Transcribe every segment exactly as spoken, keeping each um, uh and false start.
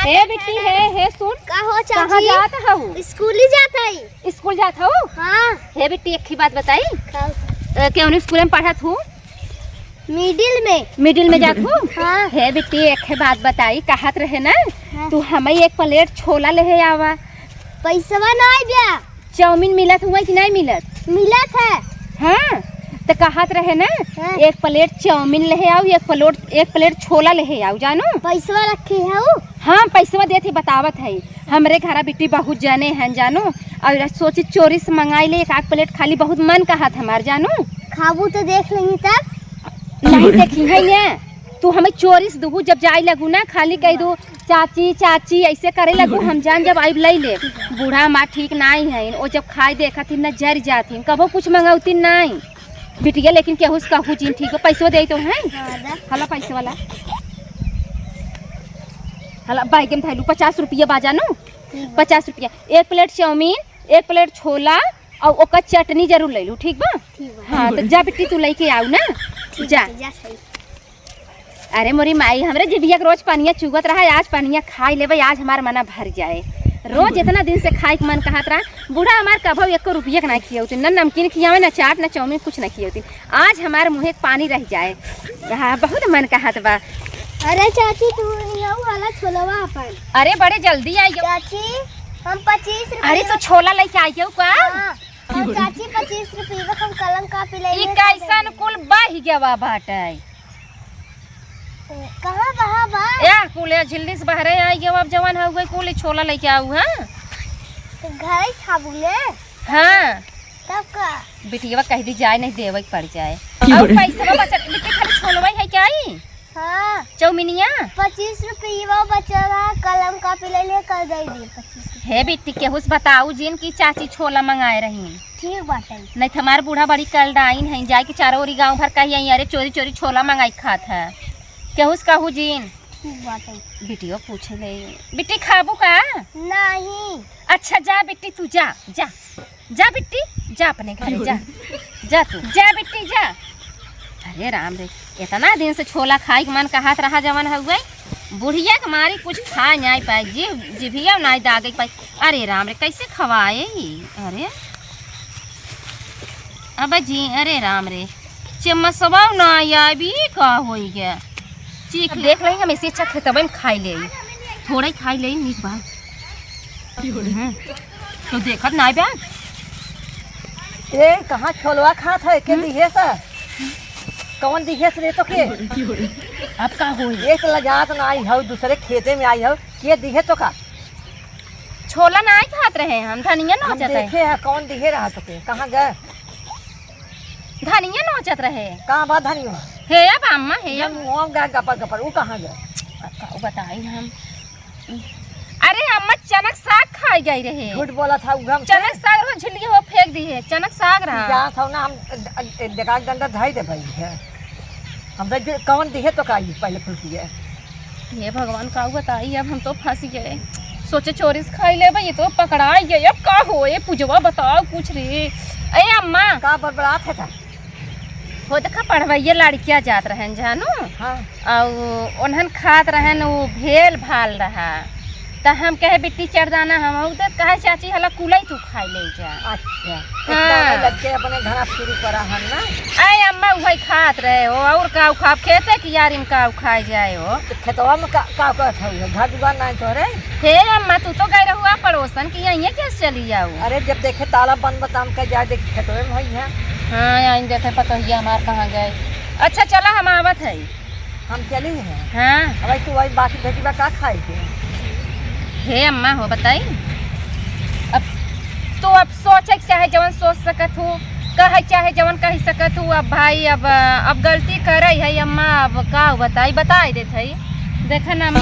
हे बिट्टी, हे, हे सुन। का हो कहाँ चाची? जात हऊ? स्कूल ही जात हई। स्कूल जात हऊ? हाँ। हे बिट्टी, एक ही बात बताई। का? अ, केवने स्कूल में पढ़त हऊ? मिडिल में। मिडिल में जात हऊ? हाँ। हे बिट्टी, एक ही बात बताई, कहत रहे ना, हाँ। तू हमें एक प्लेट छोला लेहे आवा। पैसवा नाई बा। चाउमीन मिलत हुआ कि नाई मिलत? मिलत है। हाँ, त कहत रहे ना, हाँ। एक प्लेट चाउमीन लेहे आऊ, एक प्लेट, एक प्लेट छोला लेहे आऊ, जानू? पैसवा रखे हऊ? हाँ, पैसवा देत ही, बतावत है। हमरे घरा बिट्टी बहुत जने हैं, जानू, और सोची चोरी से मंगाई ले एक आध प्लेट खाली, बहुत मन कहत हमार, जानू। खाबू तो देख लेंगी तब। नहीं देखी है ये। तू हमें चोरी से दुहू, जब जाए लगू ना, खाली कह दू, "चाची, चाची," ऐसे करे लगू, हम जान जब आइब लई ले। बूढ़ा हमार ठीक नाई है, ओ जब खाए देखत ही ना जर जात ही, कबो कुछ मंगौती नाई। बिटिया, लेकिन केहू से कहू जिन, ठीक बा? पैसवा दे तो हैं। हाँ, दे। हला पैसे वाला। हला बैग में धैलू, पचास रुपया बा जानू। ठीक बा। पचास रुपया। एक प्लेट चाउमीन, एक प्लेट छोला और ओकर चटनी जरूर ले लू, ठीक बा? ठीक बा। हाँ, तो जा बिट्टी, तू लेके आऊ ना। ठीक जा। बा, जा सही। अरे मोरी माई, हमरे जिभिया के रोज पनिया चुगत रहा, आज पनिया खाई लेबे, आज हमार मना भर जाए। रोज इतना दिन से खाए के मन कहत रहा, बूढ़ा हमार कभो एको रुपया के ना खियौती, न नमकीन खियावे, न चाट, न चाउमीन, कुछ ना खियौती। आज हमार मुँहे के पानी रह जाए। हाँ, बहुत मन कहत बा। अरे चाची, तू लियाऊ वाला छोलवा अपन। अरे बड़े जल्दी आई गयो। चाची, हम पच्चीस रुपया अरे, तू छोला लेके आई गयो का? हाँ, और चाची, पच्चीस रुपया का हम कलम कापी ले ई लेंगे। कैसन कुल बह गवा बाटे? कहाँ बहा बा? या कुल या झिल्ली से बहरे आई गवा, अब जवन हो गई कुल ई छोला लेके आऊ, हाँ? तो घर ही खाबू ले। हाँ। तब का? बिटिया कह दी जाए, नहीं देवे के पड़ जाए। और पैसा बचत, बिट्टी खाली छोलवा ही है क्या ई? हाँ। चौमिनिया? पच्चीस रुपया बचल है, कलम कापी ले ले, कर दे दी पच्चीस रुपया। हे बिट्टी, केहू से बताऊ जिन की चाची छोला मंगाए रही। ठीक बाटे। नहीं तो हमार बूढ़ा बड़ी कलडाइन है, जाए के चारों ओरी गाँव भर कही आई, "अरे चोरी चोरी छोला मंगाई खात है।" केहू से कहू जिन। ठीक बाटे। बिटियो पूछे ले, "बिट्टी खाबू का?" नहीं। अच्छा जा बिट्टी, तू जा, जा। जा बिट्टी, जा अपने घरे, जा। जा तू, जा बिट्टी, जा। अरे राम रे, इतना दिन से छोला खाए के मन कहत रहा जवन हउए, बुढ़िया के मारी कुछ खा नाई पाए, जी, जिभिया नाई दागे पाए। अरे राम रे, कैसे खवाए ई? अरे, अब जी, अरे राम रे, चम्मचवा नाई आबी, का होई गया? चीख देख रही, हम इससे अच्छा खेतवे में खाई ले, थोड़ा ही खाई ले, नीक बा। हम्म। तो देखत नाई बा। ए, कहाँ छोलवा खात है? के हम्म? दिहे से? कौन दिहे से रे तो के? अब का होई? एक लजात ना आई हौ, दूसरे खेते में आई हौ, के दिहे तो का? छोला नाई खात रहे हम, धनिया हम नोचत है। देखे है, कौन दिहे रहा तो के? कहाँ गए? धनिया नोचत रहे। कहाँ बा धनिया? हे अब अम्मा, हे ये अब। मुँह गए गपर गपर, वो कहाँ गए? अब का बताई हम? अरे अम्मा, चनक साग खाई गई रहे। झूठ बोला था, उघम से। चनक साग रहो, झिल्ली हो फेंक दी है, चनक साग रहा। जा था ना, हम ड-, ड-, डंडा धाई दे भाई है। हम तो जो कौन दिहे तो का, ये पहले फुलकी है। हे भगवान, का बताई, अब हम तो फंस गए। सोचे चोरी से खाई ले भाई, ये तो पकड़ाई गए। अब का हो, ए पूजवा, बताओ कुछ रे। ए अम्मा। का बड़बड़ात है था? हो देखा, पढ़वैया लड़किया जात रहन जानू। हाँ। और उन्हन खात रहन, वो भेल भाल रहा। त हम कहे, "बिट्टी चरदाना हम दे।" कहे, "चाची, हला कुलई तू खाई ले जा।" अच्छा। हाँ। इतना लड़के अपने घरा शुरू करा हन ना। अरे अम्मा, वही खात रहे हो, और का खाब? खेते की यारी में का खाए जाए हो? तो खेतवा में का, का करत हऊ? घर दुआर नाई तोहरे? हे अम्मा, तू तो गई रहुआ पड़ोसन की, यहीं कैसे चली आऊ? अरे, जब देखे ताला बंद बा, त हम कह जाए, देखी खेतवे में हई है। हाँ, आई देखे पतोहिया हमार कहाँ गए। अच्छा, चला, हम आवत है। हम चली हैं। हाँ। अब तू वही बाकी भेजी बा, का खाई के? हे अम्मा हो, बताई, अब तो अब सोचे के चाहे जवन सोच सकत हूँ, कहे चाहे जवन कह सकत हूँ। अब भाई, अब, अब गलती करे है अम्मा, अब का बताई, बताई देत है। देखा ना अम्मा,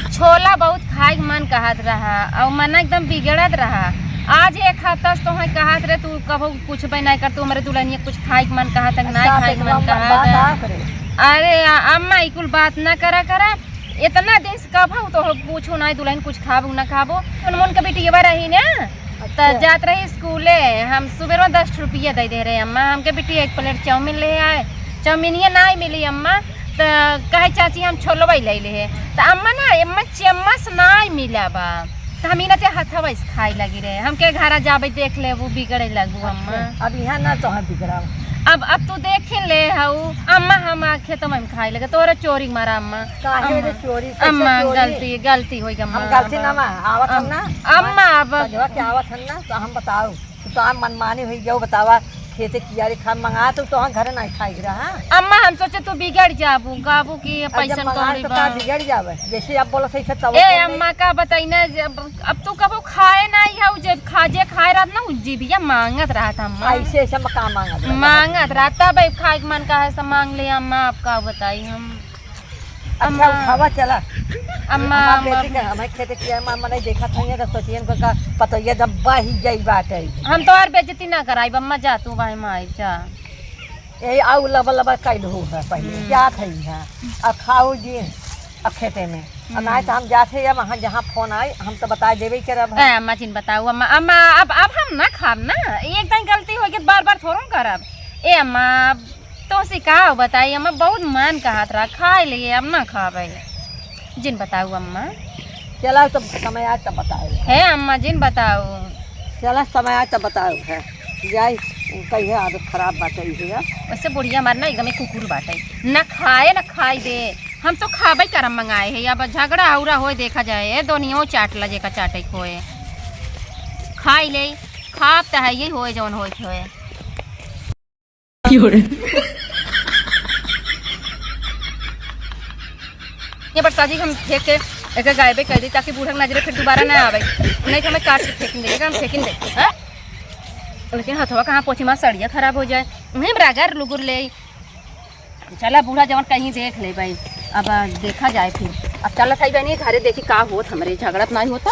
छोला बहुत खाए के मन कहत रहा और मन एकदम बिगड़त रहा। आज एक हफ्ता से तोहे कहत रहे, तू कबो पूछबे नहीं कर, तू हमारे दुल्हनिया कुछ खाए के मन कहत है, नहीं अच्छा, खाए के तो मन बात कहत है। आप रे। अरे अम्मा, ई कुल बात ना करा करा। इतना दिन से कब हम तो पूछो ना, दुल्हन कुछ खाबू ना खाबू। उन मन के बिटिया रही ना, त अच्छा। जात रही स्कूले, हम सुबह में दस रुपया दे दे रहे अम्मा, हमके बिटिया एक प्लेट चाउमीन ले आए, चाउमीनिया ना मिली अम्मा, त कहे, "चाची, हम छोलवै लैले है।" त अम्मा ना, अम्मा चम्मच नाहीं मिला बा। त हम इना ते हथवा से खाए लगी रहे। हमके घरा जाबे देख ले, वो बिगड़े लगू अम्मा। अच्छा, अब यहाँ ना तो हम बिगड़ाओ। अब, अब तू देख ले हऊ, अम्मा हम खेत में खाए लगे, तोरा चोरी मारा अम्मा। काहे रे अम्मा, चोरी, कैसे अम्मा, चोरी? गलती, गलती होइ गई अम्मा। हम गलती ना मा, आवत हम ना। अम्मा, अब सजवा के आवत हम ना, तो हम बताओ। तो आप मनमानी हुई जाओ, बतावा, खेते कियारी खा मंगा तो तोहन घरे नाहीं खाई रहा। अम्मा, हम सोचे तू बिगड़ जाबू, कहबू कि अब जब पैसन मंगा कौड़ी तो बा। का बिगड़ जावे? जैसे आप बोलत है, तब ए बोल दे। अम्मा, का बताई ना, जब, अब तू कबो खाए नाहीं हऊ, जब खा, जे खाए रहत ना, उ जीभिया मांगत रहत अम्मा। ऐसे, ऐसे में का मांगत रहत? मांगत रहत, तब खाए के मन का है, सब मांग ले अम्मा, अब का बताई हम। अच्छा, अम्मा। उठावा, चला। अम्मा, हमार अम्मा। बेटी के, हमें खेते किया, अम्मा, मने देखत हइये, तो सोचियन को का पतोहिया जब बही गई बाटे। हम तोहार बेइज्जती ना कराइब, अम्मा, जा तू भाई माई, जा। ए, आउ लबा लबा कइल हो है पहिले, हम्म। जात हई है, आ खाओ जी, आ खेते में। आ हम्म। नाहीं तो हम जात हई, अब वहाँ जहाँ फोन आई, हम तो बता देबे करब है। ए, अम्मा जिन बताऊ, अम्मा, अम्मा, अब, अब हम ना खाब ना, एक दिन गलती होइ गई, बार बार थोड़ो करब। ए अम्मा, अब तोहसे का बताई अम्मा, बहुत मन कहत रहा खाए लिए, अब ना खाबे। जिन बताऊ अम्मा। चला तब समय आए तब बताओ। हे अम्मा, जिन बताऊ। चला समय आए तब बताओ है। जाई, कहिए आदत खराब बाटे इहे है। वैसे बुढ़िया हमार ना एकदम ही कुकुर बाटे, ना खाए ना खाई दे। हम तो खाबे करम मंगाए है, अब झगड़ा औरा होए देखा जाए, ए दोनियो चाट ला जेका चाटे खोए। खाई ले, खाब त है ये होए जौन होए के होए। ये बरसाती हम फेंक के एके गायबे कर दी, ताकि बूढ़ा के नजरे फिर दोबारा ना आवे। नहीं तो हमें काट के फेंक दे, हम फेंक दे, हाँ? लेकिन हथवा कहाँ पहुँची, माँ सड़िया खराब हो जाए, वहीं बरागर लुगुर ले। चला बूढ़ा जवन कहीं देख ले भाई, अब देखा जाए फिर। अब चलत हई बहनी घरे, देखी का होत, हमरे झगड़त नहीं होता।